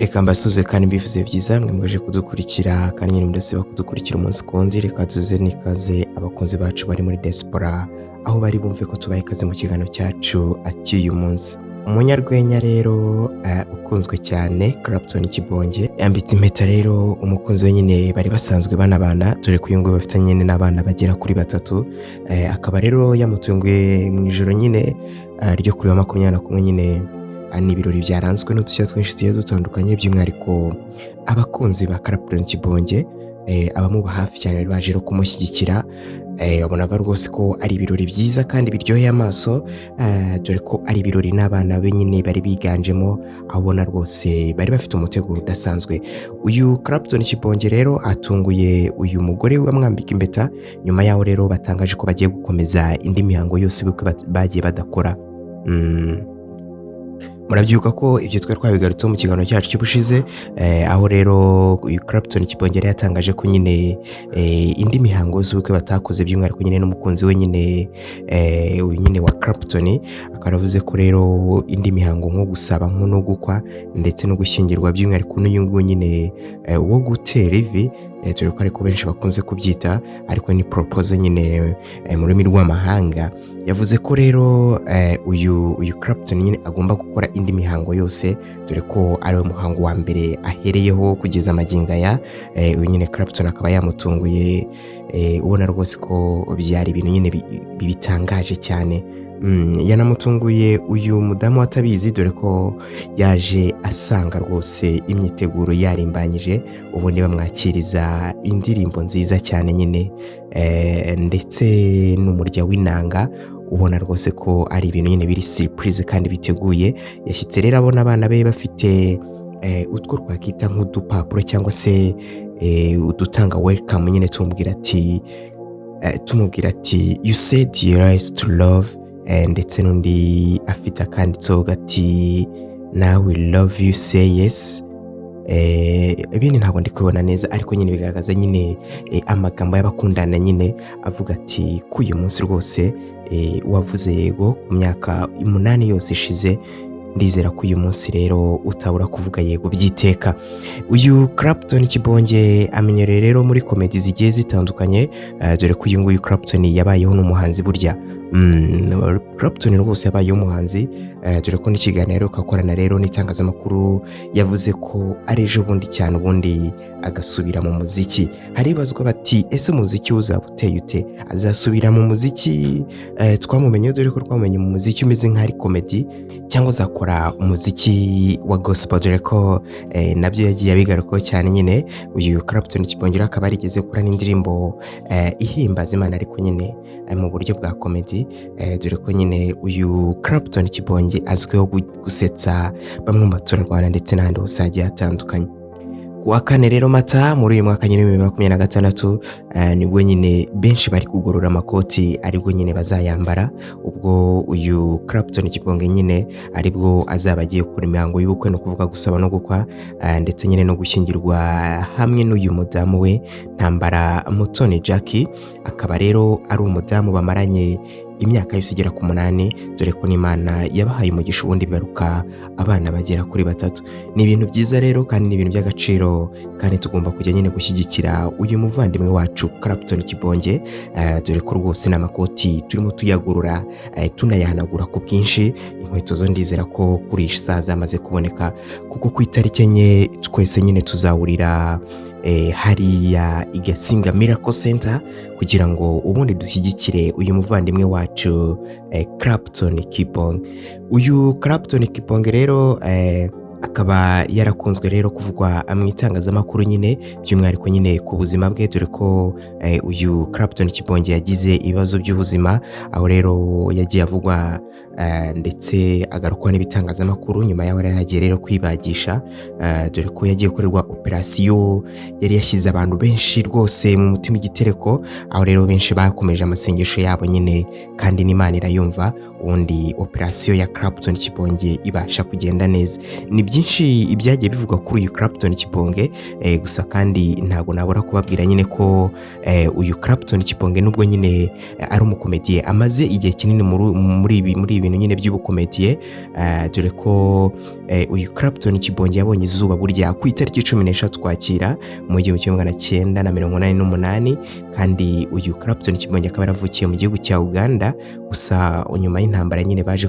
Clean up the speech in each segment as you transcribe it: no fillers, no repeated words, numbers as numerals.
Reka mbasuze kandi mbivuze byiza mwe mwaje kudukurikira, kandi nyine mudasiba kudukurikira umunsi ku wundi. Reka tuze n'ikaze abakunzi bacu bari muri diaspora aho bari, bumve ko tubaye ikaze mu kiganiro cyacu cy'uyu munsi. Umunyarwenya rero ukunzwe cyane Clapton Kibonge yambitse impeta rero umukunzi we nyine bari basanzwe banabana, dore ko uyu nguyu bafitanye nyine n'abana bagera kuri batatu. Akaba rero yamutunguye mu ijoro nyine ryo kuri wa 21 nyine. Ni ibirori byaranzwe n'udushya twinshi tugiye dutandukanye, by'umwihariko abakunzi ba Clapton Kibonge, abamuba hafi cyane bari baje no kumushyigikira. Wabonaga rwose ko ari ibirori byiza kandi biryoheye amaso, dore ko ari ibirori n'abana be nyine bari biganjemo, aho ubona rwose bari bafite umuteguro udasanzwe. Uyu Clapton Kibonge rero atunguye uyu mugore we amwambika impeta, nyuma yaho rero batangaje ko bagiye gukomeza indi mihango yose y'ubukwe bagiye badakora. Murabyibuka ko ibyo twari twabigarutseho mu kiganiro cyacu cy'ubushize, aho rero uyu Clapton Kibonge yari yatangaje ko nyine indi mihango yose y'ubukwe batakoze, by'umwihariko nyine n'umukunzi we nyine, uyu nyine wa Clapton, akaba yaravuze ko rero indi mihango nko gusaba, nko no gukwa ndetse no gushyingirwa, by'umwihariko n'uyu nguyu nyine wo gutera ivi, dore ko ariko benshi bakunze kubyita, ariko ni propose nyine mu rurimi rw'amahanga. Yavuze ko rero uyu Clapton nyine agomba gukora indi mihango yose, dore ko ari we muhango wa mbere ahereyeho kugeza amagingo aya. Uyu nyine Clapton akaba yamutunguye, ubona rwose ko byari ibintu nyine bitangaje cyane. Yanamutunguye uyu mudamu atabizi, dore ko yaje asanga rwose imyiteguro yarimbanyije, ubundi bamwakiriza indirimbo nziza cyane nyine, ndetse n'umurya w'inanga, ubona rwose ko ari ibintu nyine biri surprise kandi biteguye. Yashyitse rero abona abana be bafite utwo twakita nk'udupapuro cyangwa se udutanga welcome nyine, tumubwira ati "You said yes to love", ndetse n'undi afite akanditseho gati "Now we love you, say yes". Ibindi ntabwo ndi kubibona neza, ariko nyine bigaragaza nyine amagambo y'abakundana nyine, avuga ati ko uyu munsi rwose wavuze yego ku myaka 8 yose ishize, ndizera ko uyu munsi rero utabura kuvuga yego by'iteka. Uyu Clapton Kibonge amenyereye rero muri comedy zigiye zitandukanye, dore ko uyu nguyu Clapton yabayeho n'umuhanzi burya. Clapton rwose yabayeho umuhanzi, dore ko n'ikiganiro akorana rero n'itangazamakuru yavuze ko ari ejo bundi cyane ubundi agasubira mu muziki. Haribazwa bati: "Ese umuziki uzaba uteye ute? Azasubira mu muziki twamumenye, dore ko twamumenye mu muziki umeze nk'ari comedy, cyangwa azakora umuziki wa gospel?" Dore ko nabyo yagiye abigarukaho cyane nyine. Uyu Clapton Kibonge akaba yarigeze gukora n'indirimbo ihimbaza Imana, ariko nyine mu buryo bwa comedy, dore ko nyine uyu Clapton Kibonge azwiho gusetsa bamwe mu baturarwanda ndetse n'ahandi hose hagiye hatandukanye. Ku wa kane rero Mata muri uyu mwaka nyine 2026, nibwo nyine benshi bari kugorora amakoti, aribwo nyine bazayambara, ubwo uyu Clapton Kibonge nyine aribwo azaba agiye gukora imihango y'ubukwe, no kuvuga gusaba no gukwa, ndetse nyine no gushyingirwa hamwe n'uyu mudamu we Ntambara Mutoni Jackie. Akaba rero ari umudamu bamaranye imyaka yose igera ku 8, dore ko n'Imana yabahaye umugisha, ubundi bibaruka abana bagera kuri batatu. Ni ibintu byiza rero kandi ni ibintu by'agaciro, kandi tugomba kujya nyine gushyigikira uyu muvandimwe wacu Clapton Kibonge, dore ko rwose n'amakoti turimo tuyagurura, tunayahanagura ku bwinshi. Inkweto zo ndizera ko kuri iyi saha zamaze kuboneka, kuko ku itariki 4 twese nyine tuzahurira hariya i Gasinga Miracle Center kugira ngo ubundi dushyigikire uyu muvandimwe wacu Clapton Kibonge. Uyu Clapton Kibonge rero akaba yarakunzwe rero kuvugwa mu itangazamakuru nyine, by'umwihariko nyine ku buzima bwe, dore ko uyu Clapton Kibonge yagize ibibazo by'ubuzima, aho rero yagiye avugwa ndetse agarukwa n'ibitangazamakuru. Nyuma yaho rero yagiye rero kwibagisha, dore ko yagiye gukorerwa operasiyo yari yashyize abantu benshi rwose mu mutima igitereko, aho rero benshi bakomeje amasengesho yabo nyine kandi n'Imana irayumva, ubundi operasiyo ya Clapton Kibonge ibasha kugenda neza. Ni byinshi ibyagiye bivugwa kuri uyu Clapton Kibonge, gusa kandi ntabwo nabura kubabwira nyine ko uyu Clapton Kibonge nubwo nyine ari umukomediye amaze igihe kinini muri ibi ibintu nyine by'ubukomediye, dore ko uyu Clapton Kibonge yabonye izuba burya ku itariki 13 Kwakira mu 1988, kandi uyu Clapton Kibonge akaba yaravukiye mu gihugu cya Uganda. Gusa nyuma y'intambara nyine baje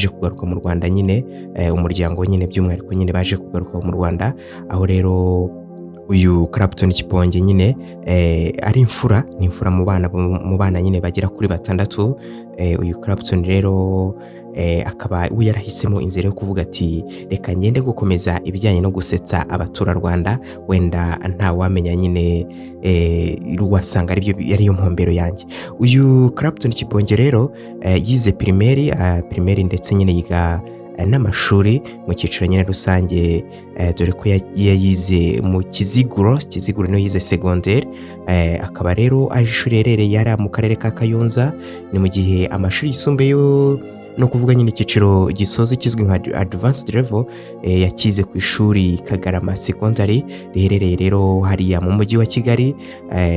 kugaruka mu Rwanda nyine, umuryango nyine by'umwihariko nyine baje kugaruka mu Rwanda, aho rero uyu Clapton Kibonge nyine ari imfura, ni imfura mu bana nyine bagera kuri batandatu. Uyu Clapton rero akaba we yarahisemo inzira yo kuvuga ati: "Reka ngende gukomeza ibijyanye no gusetsa abaturarwanda, wenda ntawamenya nyine, wasanga aribyo ariyo ntumbero yanjye." Uyu Clapton Kibonge rero yize primaire ndetse nyine yiga n'amashuri mu cyiciro nyine rusange, dore ko yayize mu Kiziguro. Kiziguro niyo yize secondaire, akaba rero ari ishuri riherereye hariya mu karere ka Kayonza. Ni mu gihe amashuri yisumbuye yo no kuvuga nyine icyiciro gisoza kizwi nka advanced level, yakize ku ishuri Kagarama Secondary riherereye rero hariya mu mujyi wa Kigali.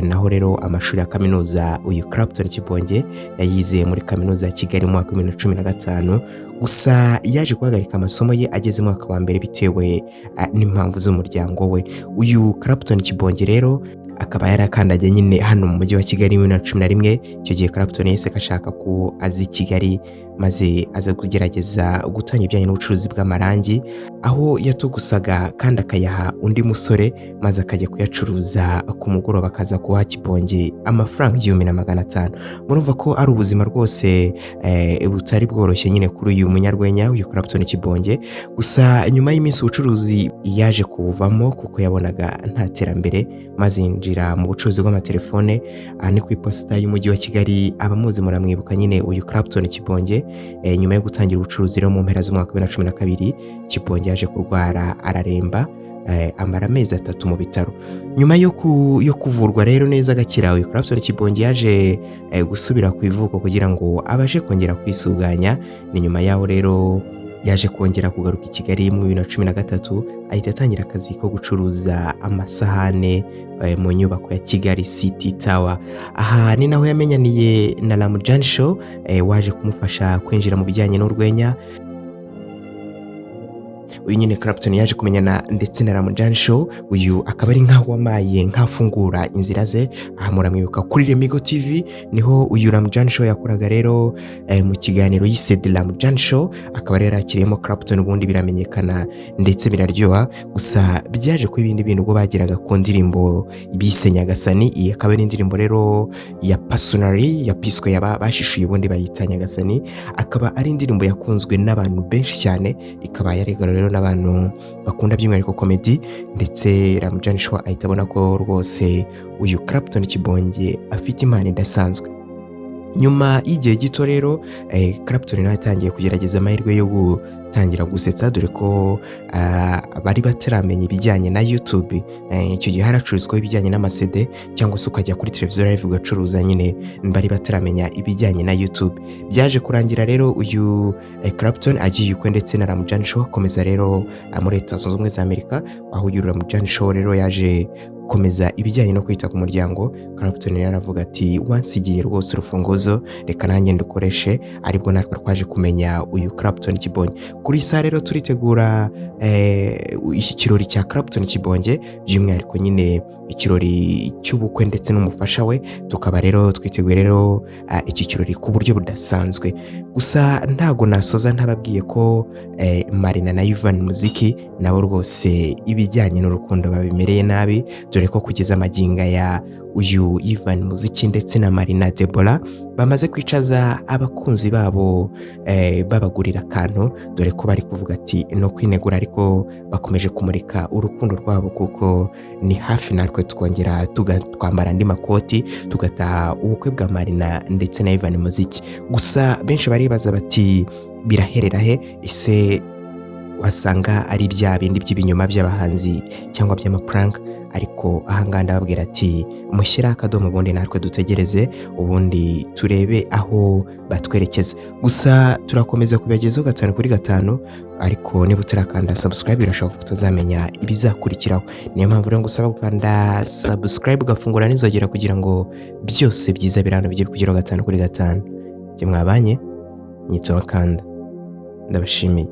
Naho rero amashuri ya kaminuza uyu Clapton Kibonge yayize muri Kaminuza ya Kigali mu mwaka wa 2015. Gusa yaje guhagarika amasomo ye ageze mu mwaka wa mbere bitewe n'impamvu z'umuryango we. Uyu Clapton Kibonge rero akaba yarakandagiye nyine hano mu mujyi wa Kigali muri 2011. Icyo gihe Clapton yahise ashaka ko aza i Kigali, maze aza kugerageza gutanga ibijyanye n'ubucuruzi bw'amarangi, aho yatugusaga kandi akayaha undi musore, maze akajya kuyacuruza ku mugoroba, akaza kuha Kibonge amafaranga 1500. Murumva ko ari ubuzima rwose butari bworoshye nyine kuri uyu munyarwenya, uyu Clapton Kibonge. Gusa nyuma y'iminsi ubucuruzi yaje kubuvamo kuko yabonaga nta terambere, maze yinjira mu bucuruzi bw'amatelefone. Aha ni ku iposita y'umujyi wa Kigali, abamuzi muramwibuka nyine uyu Clapton Kibonge. Nyuma yo gutangira ubucuruzi rero mu mpera z'umwaka wa 2012, Kibonge yaje kurwara araremba, amara amezi 3 mu bitaro. Nyuma yo kuvurwa rero neza agakira, uyu Clapton Kibonge yaje gusubira ku ivuko kugira ngo abashe kongera kwisuganya. Ni nyuma yaho rero yaje kongera kugaruka i Kigali mu 2013, ahita atangira akazi ko gucuruza amasahane mu nyubako ya Kigali City Tower. Aha ni naho yamenyaniye na Ramjaane Show, waje kumufasha kwinjira mu bijyanye n'urwenya. Uyu nyine Clapton yaje kumenyana ndetse na Ramjaane Show, uyu akaba ari nkaho wamaye nk'afungura inzira ze. Aha muramwibuka kuri Remigo TV, niho uyu Ramjaane Show yakoraga rero mu kiganiro yise The Ramjaane Show, akaba rero yarakiriyemo Clapton, ubundi biramenyekana ndetse biraryoha. Gusa byaje kuba ibindi bintu ubwo bageraga ku ndirimbo bise Nyagasani. Iyi akaba ari indirimbo rero ya Personally ya Pisco yaba bashishuye, ubundi bayita Nyagasani, akaba ari indirimbo yakunzwe n'abantu benshi cyane, ikaba yaregaruriwe rero n'abantu bakunda by'umwihariko comedy, ndetse Ramjaane Show ahita abona ko rwose uyu Clapton Kibonge afite impano idasanzwe. Nyuma y'igihe gito rero Clapton nawe yatangiye kugerageza amahirwe yo gutangira gusetsa, dore ko bari bataramenya ibijyanye na YouTube. Icyo gihe haracururizwaho ibijyanye n'ama CD cyangwa se ukajya kuri televiziyo live ugacuruza nyine, bari bataramenya ibijyanye na YouTube. Byaje kurangira rero uyu Clapton agiye ukwe ndetse na Ramjaane Show, akomeza rero muri Leta Zunze Ubumwe za Amerika, aho uyu Ramjaane Show rero yaje gukomeza ibijyanye no kwita ku muryango. Clapton rero aravuga ati: "Wansigiye rwose urufunguzo, reka nanjye ndukoreshe." Aribwo natwe twaje kumenya uyu Clapton Kibonge. Kuri iyi saha rero turitegura iki kirori cya Clapton Kibonge, by'umwihariko nyine ikirori cy'ubukwe ndetse n'umufasha we. Tukaba rero twiteguye rero iki kirori ku buryo budasanzwe. Gusa ntago nasoza ntababwiye ko Marina na Ivan Muziki nabo rwose ibijyanye n'urukundo babimereye nabi, dore ko kugeza amagingo ya uyu Ivan Muziki ndetse na Marina Deborah bamaze kwicaza abakunzi babo, babagurira akantu, dore ko bari kuvuga ati no kwinegura, ariko bakomeje kumurika urukundo rwabo kuko ni hafi natwe twongera twambara andi makoti tugataha ubukwe bwa Marina ndetse na Ivan Muziki. Gusa benshi baribaza bati: "Biraherera he?" Ese wasanga ari bya bindi by'ibinyoma by'abahanzi cyangwa by'ama prank? Ariko ahangaha ndababwira ati: "Mushyire akadomo, ubundi natwe dutegereze, ubundi turebe aho batwerekeza." Gusa turakomeza kubibagezaho gatanu kuri gatanu, ariko niba utarakanda subscribe birashoboka ko utazamenya ibizakurikiraho. Niyo mpamvu rero ngusaba gukanda subscribe, ugafungura n'inzogera kugira ngo byose byiza biri hano bijye kugeraho gatanu kuri gatanu. Jye mwabanye. Nyitwa Wakanda, ndabashimiye.